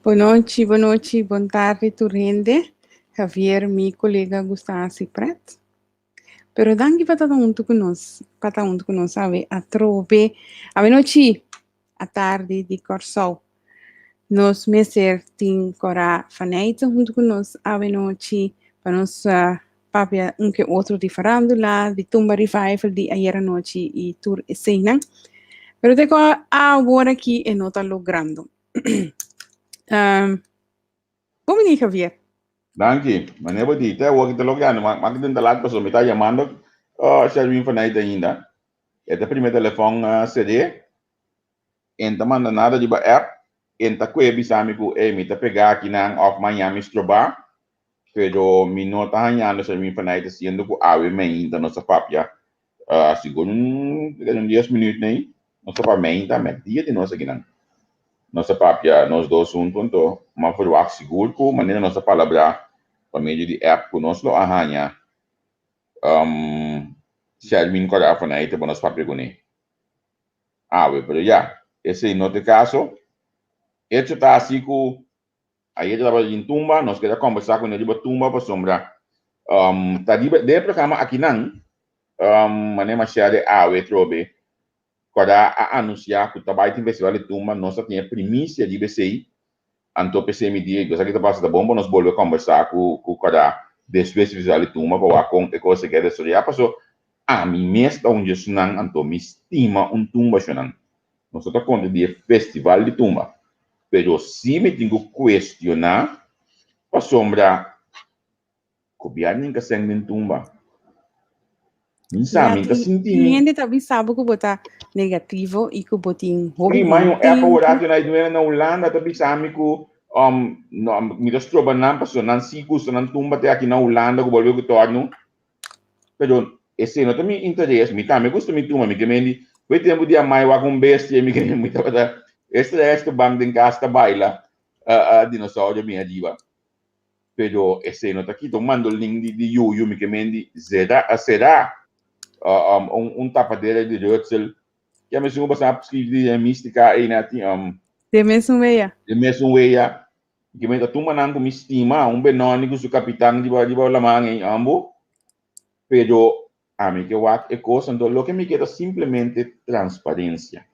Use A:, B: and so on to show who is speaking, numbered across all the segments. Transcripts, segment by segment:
A: Bonochi, bonochi, bon tardi tur hende. Javier, mi kolega gusta hasi pret. Pero danki pa ta huntu ku nos, pa ta huntu ku nos awe atrobe. Awe nochi, atardi di Kòrsou. Nos mester tin Cora Faneyte huntu ku nos awe nochi pa nos papia un ke otro di farándula, di Tumba Revival di ayera nochi i tur eseinan. Pero te ku awor aki e no ta logrando. Bon bini Javier.
B: Danki. Manera bo di, te awor ki ta logrando. Ma ma ki ta lat pasobra mi ta yamando Sherwin Faneyte ainda. E ta prime telefòn CD. E no ta manda nada riba app. E no ta kue bisa mi ku ey mi ta pega akinan òf maña mi strobá. Pero mi no ta hañando Sherwin Faneyte siendo ku awe meinta nos a papia Segun un dies minuut nei, nos ta papia meinta, mèrdia di nos akinan. Nos ta papia nos dos huntu, anto m'a verwagt sigur ku manera nos a palabrá pa medio di app ku nos lo a haña Sherwin Correa Faneyte pa nos papia kuné awe. Pero ya, esei no ta e kaso. Echo ta asi ku Ayer tabata den tumba, nos keda kombersá ku nan riba tumba pasobra ta riba den e programa akinan manera mi a share de awe atrobe kòrda a anunsiá ku ta bai tin festival di tumba, nos a tin e primisia riba esei, anto p'esei mi di esaki ta pasa ta bon pa nos bolbe kombersá ku ku kòrda despues di festival di tumba pa wak kon e kos a keda desaroyá paso ami mes ta un di esunnan anto mi stima un tumba shonnan. Nos no ta kontra di e festival di tumba, pero si mi tin ku kuestioná pasobra gobièrnu tin kasèn den tumba. Mi sa,
A: Ya,
B: mi ta
A: tin,
B: sinti
A: tin
B: mi.
A: hende ta bisa bo ku bo ta negativo i ku bo tin hopi
B: Sí, mai
A: bon
B: un app
A: tempu.
B: awor na duena na Hulanda ta bisa mi ku no, mi ta stroba nan pasobra nan si gusta nan tumba te aki na Hulanda ku bolbe ku tòrnu. Pero esei no ta mi interes, mi tambe gusta mi tuma, mi ke mendi, fo'i tempu di a mai wak un bestia, mi ke mi tabata extra extra bang den kas ta baila dinosaurio mi ariba. Pero esei no ta kita un mandolin di di yuyu, mi ke mendi zera sera un tapadera di reutsel, ke mesun ku basa skirbi di mistica ei na tin.
A: Den mesun wea.
B: Den mesun wea. Ki mi ta tuma nan ku mi stima, un Benoni ku su kapitan riba riba laman ei ambo, pero ami ke wak e kos, anto loke mi ke ta simplemente transparensia.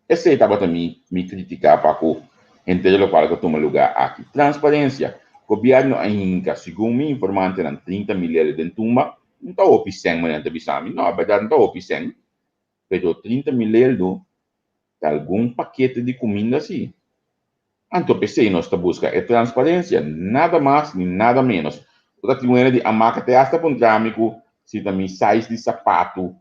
B: Esei tabata mi mi kritika pa ku henter lokual ku a tuma lugá aki. Transparensia! Gobièrnu a hinka, segun mi informantenan, 30 mil lele den tumba, no ta hopi sèn manera nan ta bisa mi, no, bèrdat no ta hopi sèn, pero 30 mil leldu ta algun pakete di kuminda si. Anto p'esei nos ta buska e transparencia, nada mas ni nada menos. Bo ta tin wena di amaka te hasta puntra mi ku si ta mi size di sapatu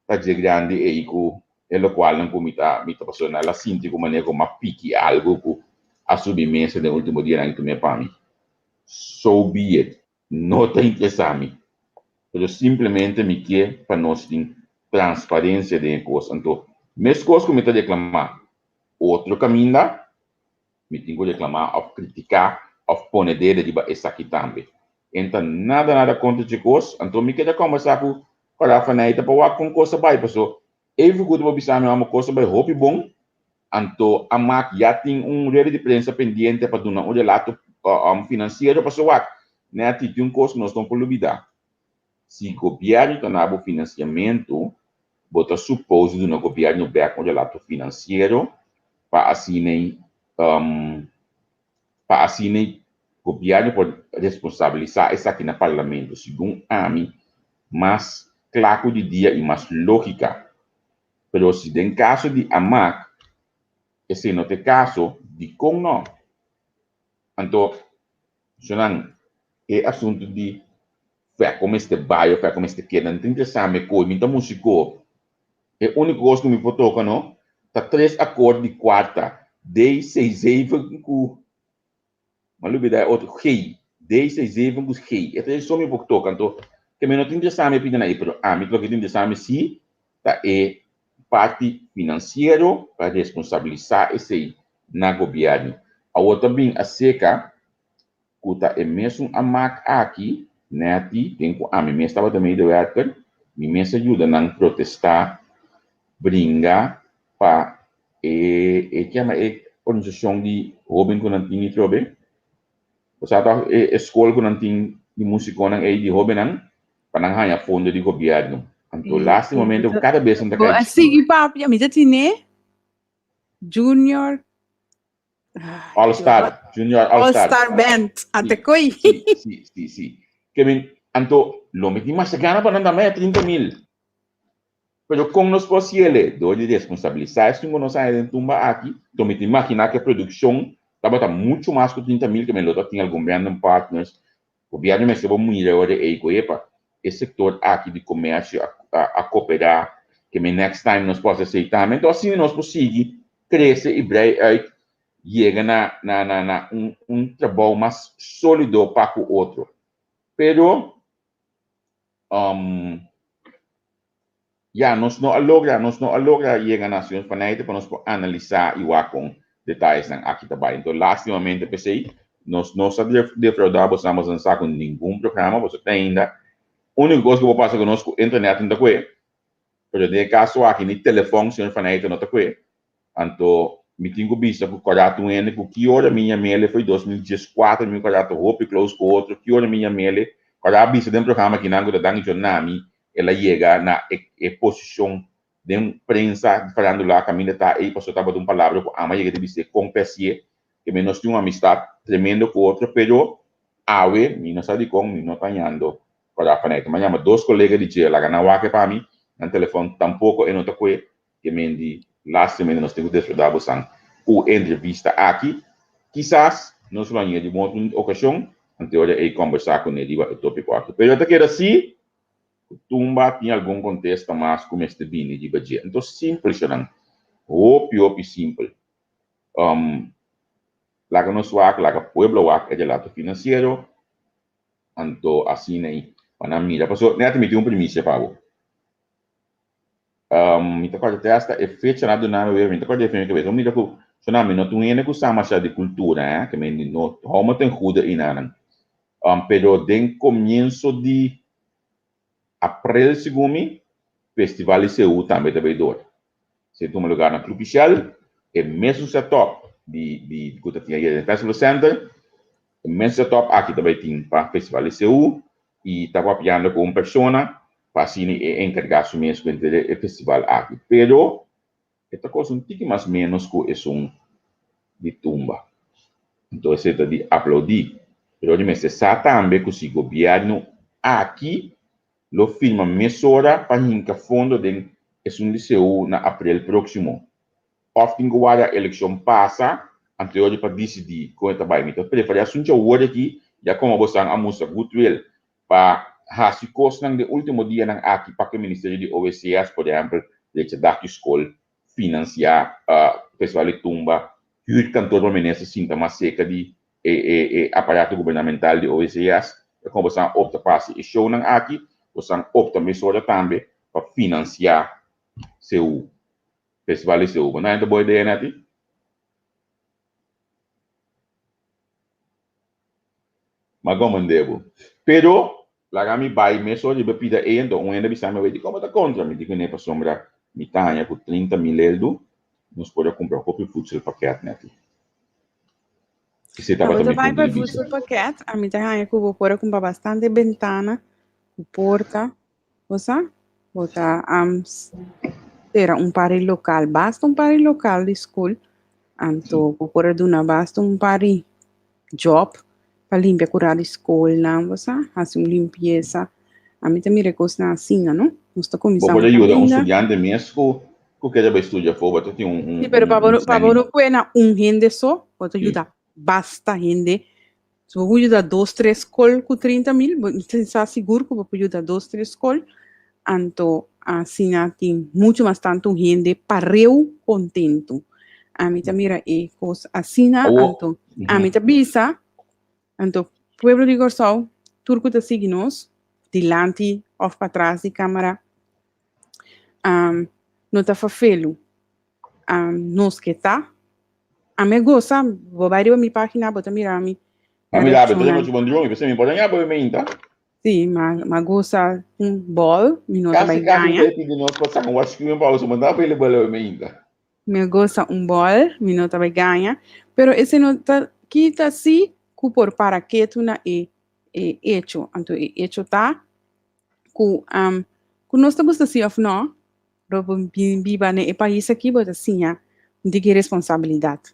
B: ta dje grandi ei ku e lokualnan ku mi ta mi ta pasobra nan la sinti ku manera ku m'a piki algu ku a subi mesa den ultimo dianan i tum'é pa mi. So be it. No ta interesa mi. Pero simplemente mi ke pa nos tin transparencia den e kos. Anto meskos ku mi ta reklamá otro kaminda, mi tin ku reklamá òf kritiká òf pone dede riba esaki tambe. E no ta nada nada kontra dje kos, anto mi keda kòmbersá ku Rafa Neita pa wak kon kos a bai, paso even ku bo bisa mi amo kos a bai hopi bon, anto Amak ya tin un rueda di prensa pendiente pa duna un relato finansiero, paso wak, Netty, tin un kos ku nos no por lubidá, Si gobièrnu ta na bo finansiamentu, bo ta supos di duna gobièrnu bèk un relato finansiero pa asina pa asina gobièrnu por responsabilisá esaki na parlamento. Segun ami, mas kla ku di dia i mas lógika. Pero si den kaso di Amak esei no ta e kaso, dikon no? Anto, Shonnan, e asuntu di fè ku mester bai o fè ku mester keda no ta interesá mi koe, mi ta musiko. E úniko kos ku mi por toka no ta tres akord di kuarta, D, C, zeven ku, mi a lubidá e otro, G, D, C, zeven ku G. E tres so mi por toka, anto ke mi no ta interesá mi e pida nan ei, pero ami loke ta interesá mi si ta e parti finansiero pa responsabilisá esei na gobièrnu. Awor ta bin aserka ku ta e mesun amak aki, Netty, den ku ami mes tabata medewerker, mi mes a yuda nan protestá, bringa pa e e kiama e. organisashon di hóben ku nan tin i trobe. Bo sa tòg e skol ku nan tin di músikonan ei di hóbennan pa nan haña fondo di gobièrnu. Anto lástimamente ku kada bes nan ta
A: Bo
B: kai
A: a sigui papia, mi ta tine Junior
B: All Star, Junior All
A: All
B: Star.
A: Star Band, ate koi.
B: Si, si, si, si. Ke men, anto lo mi tin masha gana pa nan dame 30 mil. Pero kon nos por hasiele? Dor di responsabilisá esun ku nos haña den tumba aki, anto mi ta imaginá ku e produkshon tabata muchu mas ku 30 mil, ke men lo ta tin algun random partners. Gobièrnu mester bo mira ora ei ku epa, e sektor aki di komersio a koperá, ke men next time nos por hasi esei tambe. Anto asina nos por sigui krese i brei uit yega na na na na un un trabou mas sólido pa ku otro. Pero ya, nos no a logra, nos no a logra yega na Señor Van Eyte pa nos por analisá i wak kon detayesnan aki ta bai. Enton, lástimamente p'esei, nos no sa defraudá boso, nos no sa ku ningun programa, boso te ainda. Úniko kos ku por pasa ku nos ku internet no ta kue, pero den e kaso aki ni telefòn Señor Van Eyte no ta kue. Anto, mi tin ku bisa ku kòrda tur hende ku ki ora mi yam'el, e foi 2014, mi kòrda ta hopi close ku otro, ki ora mi yam'el, kòrda a bisa den programa kinan ku ta dan icho na mi, el a yega na e e posishon den prensa farandula kaminda ta ei pasobra tabata un palabra ku ama yega di bis'é kon p'hasié, ke mi nos tin un amistat tremendo ku otro, pero awe mi no sa dikon mi no ta hañando kòrda pa nèt. Mi a yama dos kolega di dje laga nan wak pa mi, nan telefòn tampoko e no ta kue. Ke men di lastimamente nos tin ku desfrutá bosan ku e entrevista aki. Kisas nos lo hañ'é di un otro okashon, anto ora ei kombersá kuné riba e tópiko aki. Pero ta keda si ku tumba tin algun kontesta mas ku mester bini riba dje. Anto simpel shonnan, hopi hopi simpel. Laga nos wak, laga pueblo wak e relato finansiero, anto asina ei pa nan mira. Pasobra nèt mi tin un primisia pa bo. Mi ta kòrda te asta e fecha nan a duna mi, mi ta kòrda e fecha mi mira ku so mi no ta un hende ku sa masha di kultura eh, ke mi no hou mi ten goede einanan. Pero den komienso di aprel segun mi, festival di Seú tambe ta bay dor. Se tuma lugar na Club Shell, e mesun setup di di ku ta tin ayer den Festival Center, e mesun setup aki ta bay tin pa festival di Seú i ta papiando ku un persona pa asina e enkargá su mes ku henter e festival aki. Pero e ta kosta un tiki mas ménos ku esun di tumba. Anto esei ta di aplaudí. Pero di mester sa tambe ku si gobièrnu aki lo firma mesora pa hinka fondo den esun di Seú na aprel próksimo. Òf tin ku warda elekshon pasa anterior di pa disidí kon e ta bai. Mi ta preferí asun djawor aki ya komo bosan a mustra goodwill pa hasi kosnan den último dianan aki pa ku e ministerio di OECS por ehèmpel drecha dak di skol, finansiá festival di tumba, hür kantor pa minister sinta mas serka di e e aparato gubernamental di OECS. E komo bosan a opta pa hasi e shownan aki, bosan opta mesora tambe pa finansiá Seú, festival di Seú. Bo no henter bo idea neti? Ma gomende bo. Pero, laga mi bai mesora riba pida ei, anto un hende a bisa mi, Wei, dikon bo ta kontra mi? Di kuné, pasobra mi ta haña ku 30 mil eldu nos por a kumpra hopi voedselpakket neti. Esei
A: Pa bo
B: tabata
A: ta
B: mi
A: bai
B: punto
A: pa
B: di bista.
A: voedselpakket, ami ta haña ku bo por a kumpra bastante bentana ku porta. Bo sa? Bo ta sera un par di lokal, basta un par di lokal di skol, anto bo por a duna basta un par di job pa limpia kura di skolnan, bo sa? Hasi un limpiesa. Ami ta mira e kosnan asina, no? Nos ta
B: Bo
A: kuminsá
B: por
A: un
B: a yuda un
A: kaminda.
B: studiante mes ku ku kere bai studia afó, bo ta tin un
A: Sí,
B: un
A: pero pa
B: un
A: bo
B: un
A: pa bo
B: sèn.
A: no kue na un hende so, bo ta
B: Sí.
A: yuda basta hende. Si bo por yuda dos tres skol ku 30 mil, bo sa sigur ku bo por yuda dos tres skol, anto asina tin muchu mas tantu hende pareu kontentu. Ami ta mira e kos asina,
B: Awo,
A: anto ami ta bisa, anto pueblo di Kòrsou, tur ku ta sigui nos, dilanti òf patras di kamera, no ta fafelu. Nos ke ta. Ami a gosa, bo bai riba mi pagina, bo ta mira mi
B: A mi labe,
A: reaccionnan.
B: tres nochi bon drumi, p'esei mi por daña bo e meinta.
A: Sí, ma ma gosa un bòl, mi no ta
B: Kasi
A: bai
B: kasi mi
A: gaña.
B: ta pidi nos pa saka un warschuwing pa bo, so bo no ta available e meinta.
A: Mi a gosa un bòl, mi no ta bai gaña, pero esei no ta kita si ku por para ketu na e e echo. Anto e echo ta ku ku nos ta gusta si òf nò, lo bo bin biba na e pais aki bo ta siña un tiki responsabilidat.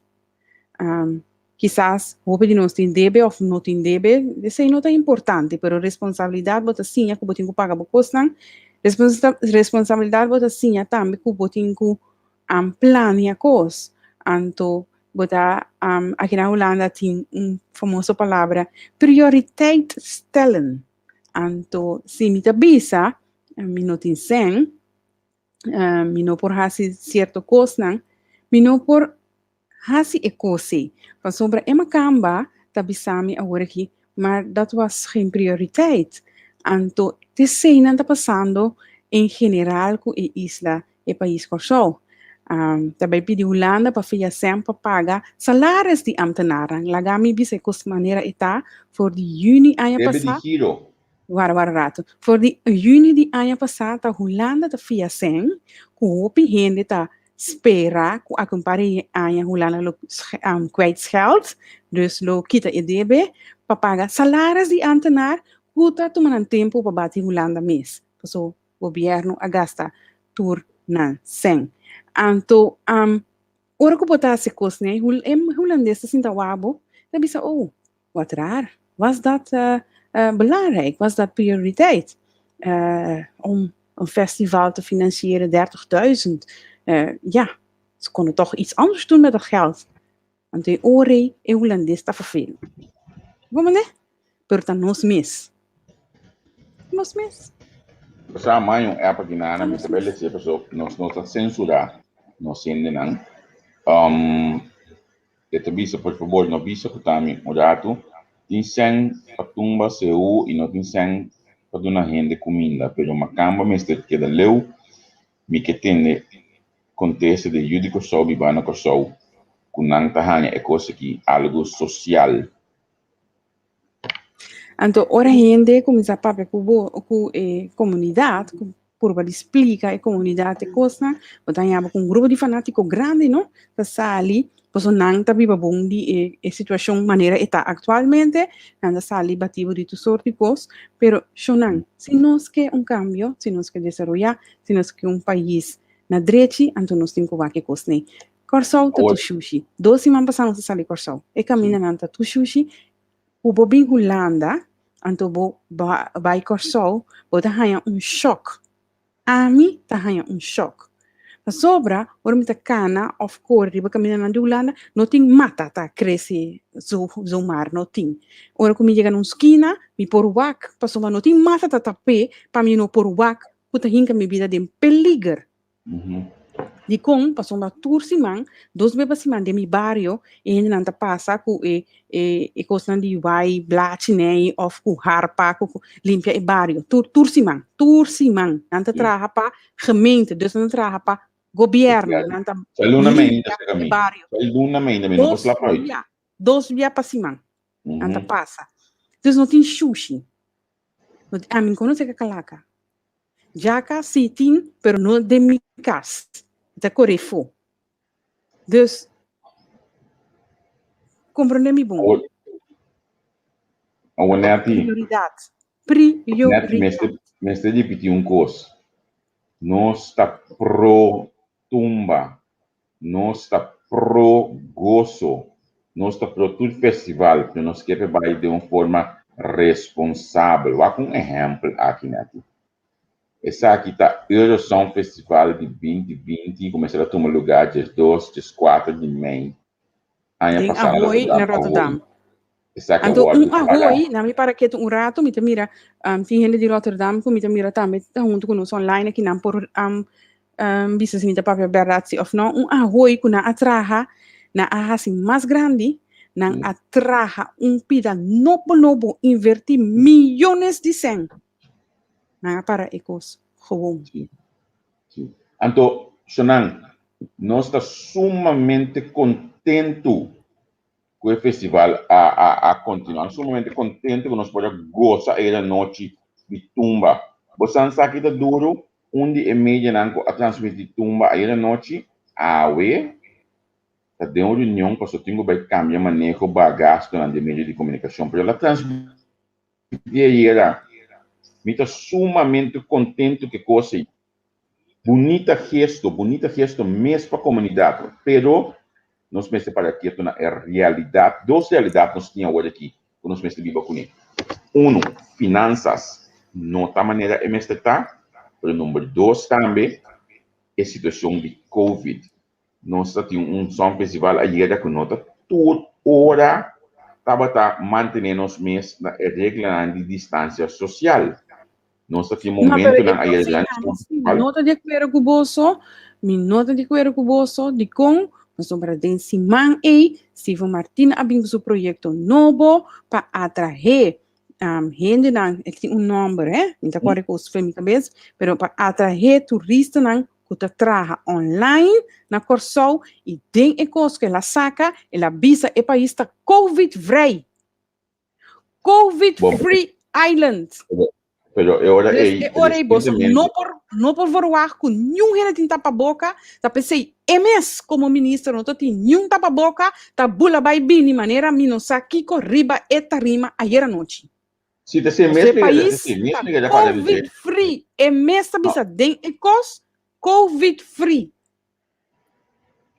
A: Kisas hopi di nos tin debe òf no tin debe, esei no ta importante, pero responsabilidat bo ta siña ku bo tin ku paga bo kosnan, responsabilidat bo ta siña tambe ku bo tin ku plania kos. Anto bo ta aki na Hulanda tin un famoso palabra, prioriteit stellen. Anto si mi ta bisa mi no tin sèn, mi no por hasi sierto kosnan, mi no por hasi e kos ei. Pasobra e makamba ta bisa mi awor aki, maar dat was geen prioriteit. Anto t'eseinan ta pasando en general ku e isla, e pais Kòrsou. Ta bai pidi Hulanda pa fia sèn pa paga salaris di amtenarnan. Laga mi bisa e kos manera e ta for di yüni aña
B: Debe di
A: pasá.
B: giro.
A: Wara wara rato. For di yüni di aña pasá ta Hulanda ta fia sèn ku hopi hende ta spera ku aki un par di aña Hulanda lo kwijtscheld, dus lo kita e debe pa paga salaris di amtenar ku ta tuma nan tempu pa bati Hulanda mes. Paso gobièrnu a gasta tur nan sèn. Anto ora ku bo ta hasi kos nei, e hulandes ta sinta wak bo, ta bisa, oh, wat raar, was dat belangrijk, was dat prioriteit om een festival te financieren, 30.000. Ja, ze konden toch iets anders doen met dat geld. Anto e ora ei e hulandes ta vervelend. Bo mende? Pero ta nos mes. Nos mes.
B: Sa mai un app aki na
A: Ta
B: mi
A: nos
B: ta bel
A: mes.
B: deci paso nos no ta censura nos hendenan. Um, e ta bisa por fabor no bisa ku ta mi un ratu tin sen pa tumba seu i no tin sen pa duna hende kuminda pero makamba mester keda leu mi ke tende kontesta di yu di Kòrsou bibá na Kòrsou ku nan ta haña e kos aki algu sosial.
A: Anto ora hende kuminsá papia ku bo ku e komunidat, ku purba di splika e komunidat e kosnan, bo ta haña bo ku un grupo di fanátiko grandi no, ta sali pasobra nan ta biba bon di e e situashon manera e ta aktualmente, nan ta sali bati bo di tur sort di kos, pero shownan, si nos ke un kambio, si nos ke desaroyá, si nos ke un pais na drechi, anto nos tin ku wak e kosnan. Kòrsou ta tur shushi. Dos siman pasá nos a sali Kòrsou. E kamindanan ta tur shushi. Ku bo bin Hulanda, anto bo bai Kòrsou, bo ta haña un shòk. Ami ta haña un shòk. Pasobra ora mi ta kana òf kore riba kamindanan di Hulanda, no tin mata ta krese zomaar, no tin. Ora ku mi yega na un skina, mi por wak, pasobra no tin mata ta tap'é pa mi no por wak ku ta hinka mi bida den peliger. Dikon? Pasobra tur siman, dos bes pa siman den mi bario e hendenan ta pasa ku e e e kosnan di wai blachi nei òf ku harpa ku limpia e bario. Tur tur siman, tur siman nan ta traha pa gemeente, dus nan ta traha pa gobièrnu, nan ta limpia e bario. Dos bia, dos bia pa siman nan ta pasa. Dus no tin shushi. Ami konosé kakalaka. Djaka si tin, pero no den mi kas. Mi ta kore fo. Dus, komprondé mi bon.
B: Awor, awor Netty.
A: Prioridat.
B: Netty,
A: Prioridat.
B: mester, mester ripití un kos. Nos ta pro tumba. Nos ta pro goso. Nos ta pro tur festival, pero nos ke pa e bai den un forma responsabel. Wak un ehèmpel aki, Netty. Esaki ta Eurosound Festival di 2020 ku mester a tuma lugá 12, 14 di mei aña
A: Den
B: pasá na
A: Ahoy na
B: Rotterdam. Ahoy.
A: Rotterdam.
B: Esaki a
A: Anto
B: wòrdu
A: un
B: pagá.
A: Ahoy, na mi para ketu un ratu, mi ta mira um, tin hende di Rotterdam ku mi ta mira tambe ta huntu ku nos online aki nan por um, um, bisa si mi ta papia bèrdat si òf no. Un Ahoy ku nan a traha, nan a hasi mas grandi, nan a traha un pida nobo nobo, invertí miyones di sèn. Nan a para e kos gewoon.
B: Sí, sí. Anto, Shonan, nos ta sumamente kontentu ku e festival a a a kontinuá. Nos sumamente kontentu ku nos por a gosa ayer anochi di tumba. Bo san sa ki ta duru? Un di e medianan ku a transmití tumba ayer anochi. Awe ta den un reunion paso tin ku bai kambia maneho ba gastonan den medio di komunikashon. Pero el a transmití ayera, Mi ta sumamente kontentu ku e kos ei. Bunita gesto, bunita gesto mes pa komunidat, pero nos mester para ketu na e realidat, dos realidat nos tin awor aki ku nos mester biba kuné. Unu, finansas no ta manera e mester ta, pero number dos tambe e situashon di covid. Nos ta tin un Song Festival ayera ku no ta tur ora tabata mantené nos mes na e reglanan di distansia sosial. Nos ta tin
A: No, pero
B: momentonan
A: e
B: ayera
A: kos
B: durante
A: ei
B: Song
A: ami sí
B: Festival.
A: no ta di akuerdo ku boso, mi no ta di akuerdo ku boso, dikon? Pasobra den siman ei Steven Martina a bin ku su proyekto nobo pa atraé hendenan, e tin un nòmber hè, mi ta kòrda e kos fen mi kabes, pero pa atraé turistanan ku ta traha online na Kòrsou i den e kos ku el a saka, el a bisa e pais ta covid vrij. Covid free island.
B: Pero e ora
A: Dus
B: ei,
A: e ora ei boso
B: recientemente
A: no por no por verwacht ku niun hende tin tapaboka, ta p'esei e mes komo minister no ta tin niun tapaboka, ta bula bai bini manera mi no sa kiko riba e tarima ayer anochi.
B: Si ta esei
A: Paso
B: mes
A: e
B: mi keda,
A: pais
B: esei mes
A: ta
B: mi keda para di
A: covid
B: dje.
A: free, e mes ta
B: No.
A: bisa den e kos covid free.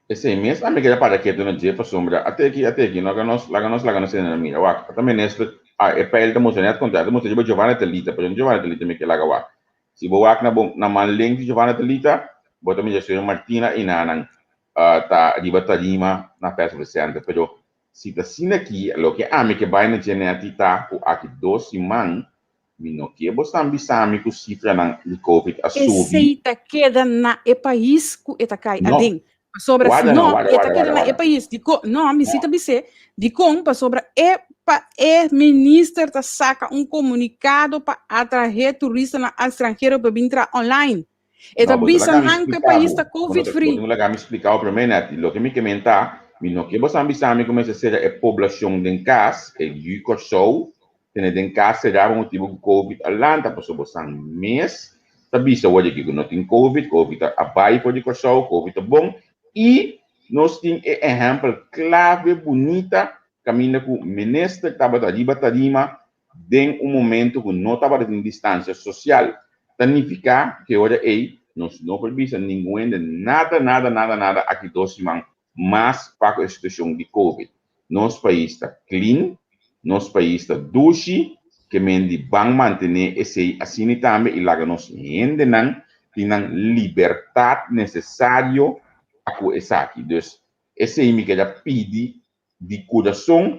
B: Esei mes ami keda para ketu na dje pasobra ate aki ate aki no laga nos laga nos laga nos hende mira wak ata minister ah e peil ta mustra net kontra ta mustra riba Giovanna Telita pero no Giovanna Telita mi ke laga wak si bo wak na bo na man link di Giovanna Telita bo ta mira señor Martina i nanan ta riba tarima na Festival Center pero si ta asina aki loke ami ke bai na dje neti ta ku aki dos siman Mi no ke bo stan bisa mi ku sifranan di covid a subi.
A: Esei ta keda na e pais ku e ta kai
B: No.
A: aden. Pasobra si
B: Warda no,
A: no,
B: warda,
A: e ta
B: warda,
A: keda
B: warda,
A: na e
B: warda.
A: pais. Dikon? No, mi si
B: No.
A: ta bis'é. Dikon? Pasobra e pa e minister ta saka un komunikado pa atrahe turistanan estranhero pa bin traha online. E ta
B: No, bo ta
A: bisa
B: laga mi
A: nan ku e
B: splika
A: pais
B: bo.
A: ta
B: Bo no
A: covid
B: ta, bo
A: free.
B: tin ku laga mi splika bo promé, Netty. Loke mi ke men ta, mi no ke bo stan bisa mi ku mester sera e poblashon den kas, e yu Kòrsou, Tene den kas será pa motibu ku covid a lanta pasobra bosan mes ta bisa wor di ku no tin covid, covid a bai for di Kòrsou, covid ta bon i nos tin e ehèmpel klave bunita kaminda ku minister tabata riba tarima den un momento ku no tabata tin distansia sosial. Ta nifiká ku e ora ei nos no por bisa ningun hende nada nada nada nada aki dos siman mas pa ku e situashon di covid. Nos pais ta clean, nos pais ta dushi, ke men di ban mantené esei asini tambe i laga nos hendenan tin nan libertad nesesario pa ku esaki. Dus esei mi keda pidi di kurason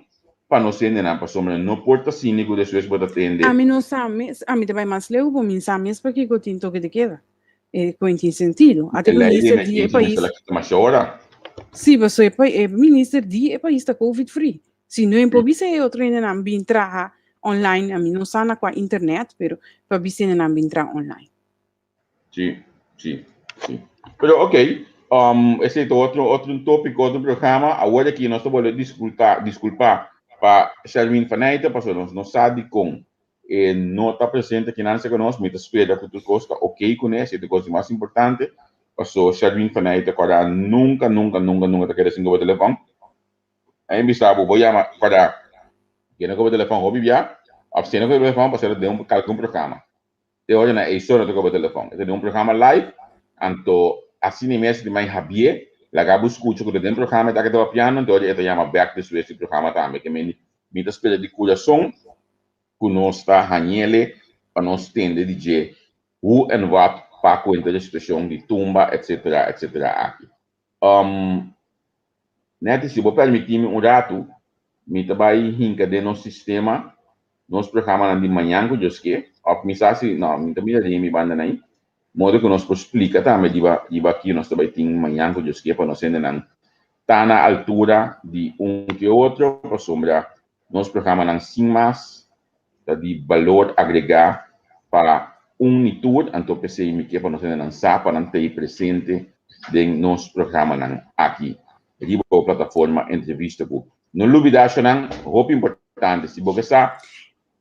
B: pa nos hendenan pasobra no por ta asini ku despues bo ta tende.
A: Ami no sa mes, ami ta bai mas leu bo mi sa mes pakiko tin toke de keda. E ku tin sentido. Ate
B: E lei di
A: minister di e
B: emergensia
A: pais.
B: mester a kita masha ora.
A: Sí, paso e pa e minister di e pais ta covid free. Si no por bisa e otro hendenan bin traha online, ami no sa na kua internet, pero pa bisa hendenan bin traha online.
B: Sí, sí, sí. Pero ok, esei ta otro otro tópiko, otro programa. Awor aki nos ta bolbe diskulta diskulpa pa Sherwin van Eijten, pasobra nos no sa dikon e no ta presente aki nan cerca nos, mi ta spera cu tur cos ta ok cune, esey ta e cos di mas importante, paso Sherwin van Eyck ta corda nunca, nunca, nunca, nunca ta keda sin coba telefon. Ahí bisa bo, bo yama corda kende coba telefon hopi bia, of si no coba telefon pasobra den un calke un programa. Te ora na ey so no ta coba telefon, e ta den un programa live, anto asina mes di mai Javier laga bo scucha cu ta den programa e ta ke ta papiando, anto ora e ta yama bek despues di programa tambe, ke mi Mi ta spera di kurason ku nos ta hañ'ele pa nos tende di dje hu en wat pa kuenta di situashon di tumba etsetera etsetera aki. Um, Netty, si bo permití mi un ratu, mi ta bai hinka den nos sistema nos programanan di mañan ku Dios ke, òf mi sa si, no, mi ta mira den mi bandanan ei, modo ku nos por splika tambe riba riba ki nos ta bai tin mañan ku Dios ke pa nos hendenan ta na altura di un ke otro pasobra nos programanan sin mas ta di balor agregá pa un ni tur, anto p'esei mi ke pa nos hendenan sa pa nan tei presente den nos programanan aki riba bo plataforma Entrevista Ku. No lubidá shownan hopi importante, si bo ke sa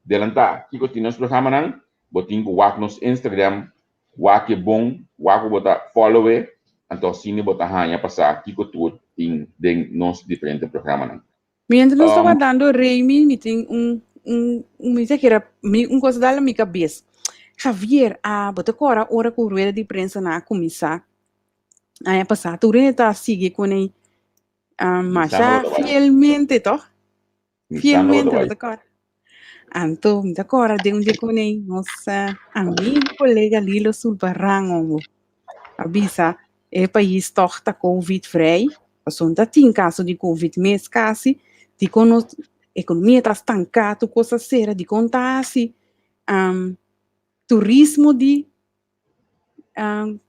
B: delantá kiko tin nos programanan bo tin ku wak nos Instagram, wak e bon, wak ku bo ta follow e. Anto asina bo ta haña pa sa kiko tur tin den nos diferente programanan.
A: Mientras nos ta wardando Remy, mi tin un, un, un mi ta kere, mi un cosa dal na mi cabes. Javier, ah, bo ta cora ora cu rueda di prensa nan a cuminsa aña pasa, tur hende ta sigui con e ah, masha fielmente, toch? Fielmente bo ta kòrda. Anto mi ta kòrda den un dia ku nei nos amigo kolega Lilo Sulbaran omo a bisa e pais tòg ta covid vrij, pasobra no ta tin kaso di covid mes kasi, dikon nos ekonomia ta stanká, tur kos a sera, dikon ta hasi turismo di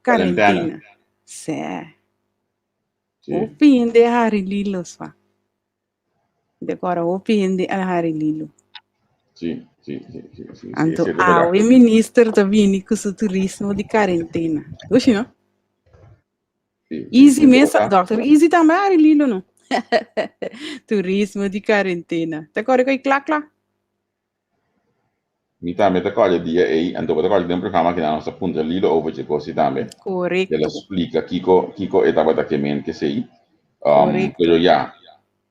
A: karentena. Sè. Hopi hende a hari Lilo swa. De kora hopi hende a hari Lilo.
B: Sí, sí, sí, sí, sí, sí,
A: Anto
B: sí, es verdad.
A: awe minister ta bini ku su turismo di karentena. Dushi no?
B: Sí, sí,
A: Easy
B: sí,
A: mes,
B: verdad.
A: dokter Easy tambe hari Lilo no? Turismo di karentena. Ta kore koi kla kla?
B: Mi tambe ta kòrda e dia ei, anto bo ta kòrda den programa kinan nos a puntra Lilo over dje kosi tambe. El a
A: Korekto.
B: splika kiko kiko e tabata ke men kesei.
A: Korekto.
B: Pero ya,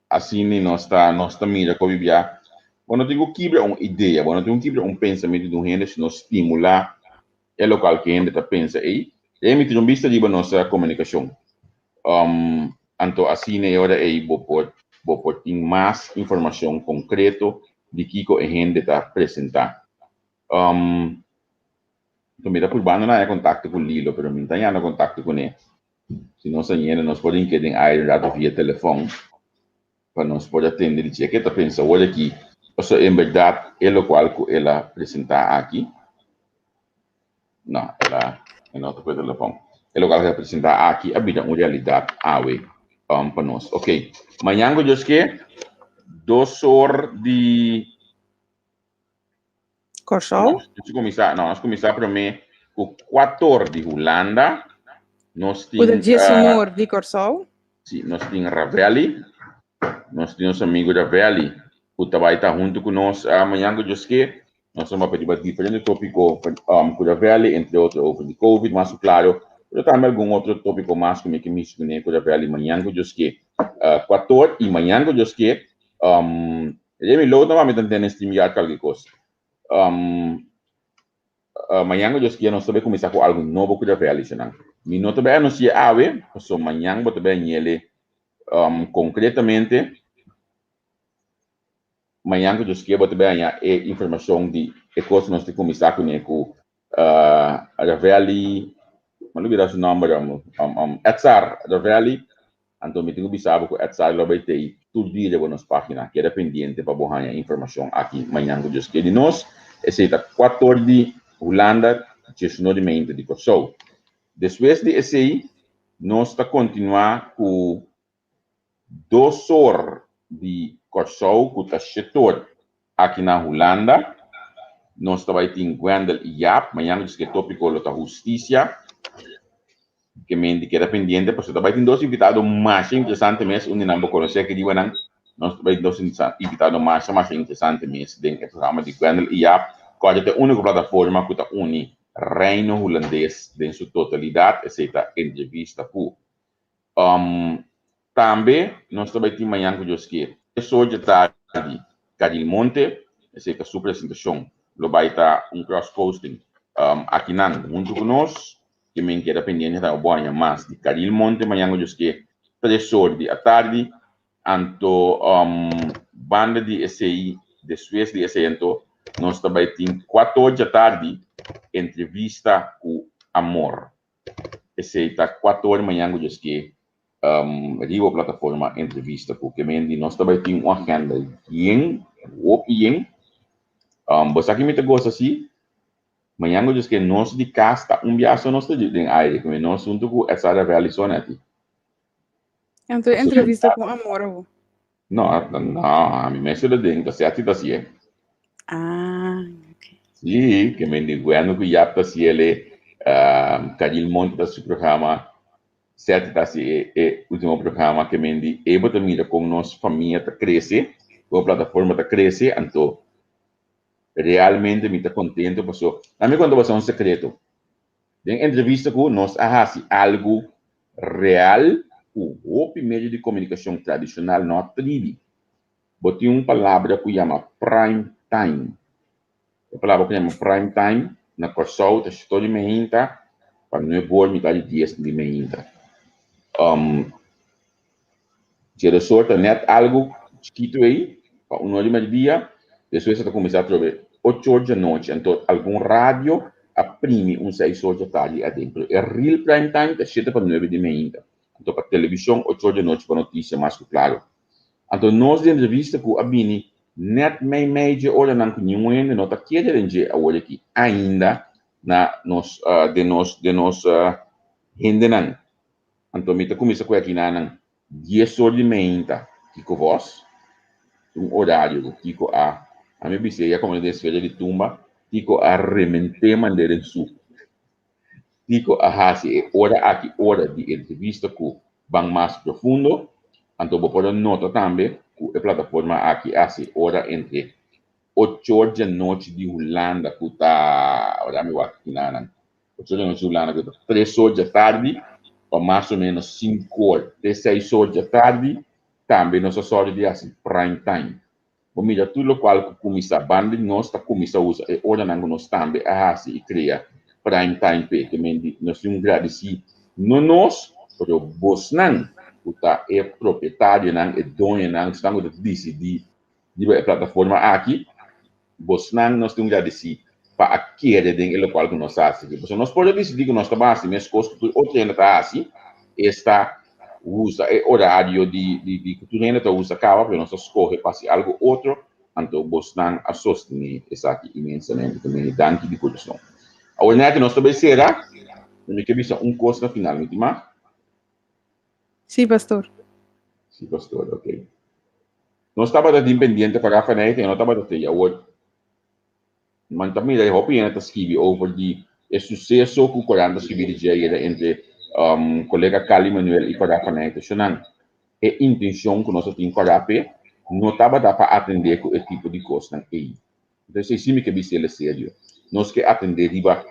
B: asina nos ta nos ta mira ku bibia bo no tin ku kibra un idea, bo no tin ku kibra un pensamentu di un hende sino stimulá e lokual ku hende ta pensa ei. E mi tin un bista riba nos komunikashon. Anto asina e ora ei bo por bo por tin mas informashon konkreto di kiko e hende ta presentá. Anto mi ta purbando na haña kontakto ku Lilo, pero mi no ta hañando kontakto kuné. Si nos a yena nos por hink'é den aire un rato via telefòn pa nos por a tende di dje ke ta pensa awor aki pasobra en bèrdat e lokual ku el a presentá aki. No, el a, e no ta por telefòn. E lokual ku el a presentá aki a bira un realidat awe pa nos. Ok, mañan ku Dios ke, dos or di.
A: Kòrsou.
B: Nos kuminsá, no, nos kuminsá promé ku kuator di Hulanda. Nos
A: Ku ta
B: tin,
A: diesun or di Kòrsou.
B: Sí, nos tin Ravelli. Nos tin nos amigo Ravelli ku ta bai ta huntu ku nos mañan ku Dios ke. Nos ta papia riba diferente tópiko ku Ravelli, entre otro over di Covid mas ku klaro, pero tambe algun otro tópiko mas ku mi ke mishi kuné ku Ravelli mañan ku Dios ke. Kuator i mañan ku Dios ke, Remy Low ta mi ta ntende StreamYard kalke kos. Mañan ku Dios kier nos ta bai kuminsá ku algu nobo ku Ravelli esnan. Mi no ta bai anunsi'é awe, pasobra mañan bo ta bai añele konkretamente. Mañan ku Dios kier bo ta bai haña e informashon di e kos ku nos ta kuminsá kuné ku Ravelli, mi a lubida su nòmber, Edsar Ravelli. Anto mi tin ku bisa bo ku Edsar lo bai tei tur dia riba nos página. Keda pendiente pa bo haña informashon aki mañan ku Dios kier. Di nos, esei ta kuator di Hulanda, diesunor di meinta di Kòrsou. Despues di esei nos ta kontinuá ku Dos or di Kòrsou ku ta shetor aki na Hulanda. Nos ta bai tin Gwendel i Jaap. Mañana nos ke tópiko lo ta hustisia. Ke menti keda pendiente pasobra ta bai tin dos invitado masha interesante mes. Un di nan bo konosé aki riba nan. Nos ta bai tin dos invitado masha masha interesante mes den e programa di Gwendel i Jaap. Kòrda ta e úniko plataforma ku ta uni Reino Hulandes den su totalidat. Esei ta entrevista ku Tambe nos ta bai tin mañan ku Dios kier. Tres or dje tardi, Kadil Monte, esei ta su presentashon, lo bai ta un cross posting akinan huntu ku nos. Ke men keda pendiente ta bo haña mas di Kadil Monte mañan ku Dios kier, tres or di atardi. Anto banda di esei, despues di esei anto nos ta bai tin kuater or dje tardi entrevista ku Amor. Esei ta kuater ora mañan ku djes ke riba plataforma entrevista ku Kemendi. Nos ta bai tin un agenda yen, hopi yen. Bo sa ki mi ta gosa si? Mañan ku djes ke nos di kas ta un biaha so nos ta den aire, ku nos huntu ku Edsara Valley so neti.
A: Anto entrevista ku Amor awo?
B: No, no, ami mes ta den, ta seti ta sié.
A: Ah, ok.
B: Sí, ke men di bueno ku Yap ta siele, Kadil Monte ta su programa, seti ta si e, e último programa ke men di e bo ta mira kon nos famia ta krese, kon plataforma ta krese, anto realmente mi ta kontento paso, ami konta boso un sekreto, den entrevista ku nos a hasi algu. real ku hopi medio di komunikashon tradishonal no a tribi. Bo tin un palabra ku yama prime time. E palabra ku yama prime time na Kòrsou ta shito di meinta pa nuebe or mitad di dies di meinta. Djedesor ta nèt algu chikitu ei pa un or di mèrdia, despues e ta kuminsá atrobe ocho or djanochi. Anto algun radio a primi un seis or djatardi aden, pero e real prime time ta shete pa nuebe di meinta. Anto pa televishon ocho or djanochi pa notisia mas ku klaro. Anto nos di entrevista ku a bini nèt meimei dje oranan ku niun hende no ta kere den dje awor aki ainda na nos den nos den nos hendenan. Anto mi ta kuminsá ku e akinanan dies or di meinta kiko vòs un orario ku kiko a ami bisa ya komo den esfera di tumba kiko a rement'é mand'é den su Kiko a hasi e ora aki ora di entrevista ku Ban Mas Profundo? Anto bo por a nota tambe ku e plataforma aki a hasi ora entre ocho or djanochi di Hulanda ku ta, ora mi wak kinanan, ocho or djanochi di Hulanda ku ta tres or djatardi pa mas o menos sinku or te seis or djatardi tambe nos a sòru di hasi prime time. Bo mira tur lokual ku kuminsá banda di nos ta kuminsá usa e oranan ku nos tambe a hasi i krea prime time p'e. Te men di nos tin un gradisí no nos pero bosnan ku ta e propietarionan, e doñonan, esnan ku ta disidí riba e plataforma aki, bosnan nos tin un gradisí pa a kere den e lokual ku nos a hasi aki. Pasobra nos por a disidí ku nos ta bai hasi meskos ku tur otro hende ta hasi, esta usa e orario di di di ku tur hende ta usa kaba, pero nos a skohe pa hasi algu otro, anto bosnan a sostené esaki inmensamente. Ta meni danki di kurason. Awor nèt nos ta bai sera, mi ke bisa un kos na final, mi tin mas?
A: Sí, pastor.
B: Sí, pastor, ok. Nos tabata tin pendiente pa Rafa Neite, no tabata te. Awor, Man ta mira e hopi hende ta skibi over di e suseso ku Koran ta skibi di dje ayera entre kolega Cali Manuel i Kora Fanay. Shonnan, e intenshon ku nos a tin kora p'e no tabata pa atendé ku e tipo di kosnan ei. Enton esei si mi ke bis'el e serio. Nos ke atendé riba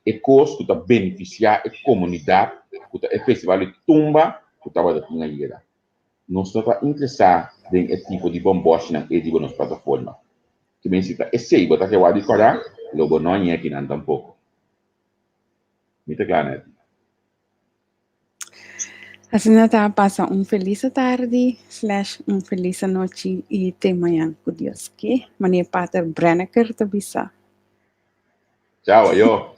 B: e kos ku ta benefisiá e komunidat ku ta e festival di tumba ku tabata tin ayera. Nos no ta interesá den e tipo di bòmbòshinan ei riba nos plataforma. Ki men si ta esei bo ta ke wak di kòrda, lo bo no hañ'é akinan tampoko. Mi ta kla, Netty.
A: Asina ta, pasa un felis atardi slash un felis anochi i te mañan ku Dios ke, manera Pater Brenneker ta bisa.
B: Chao, ayo.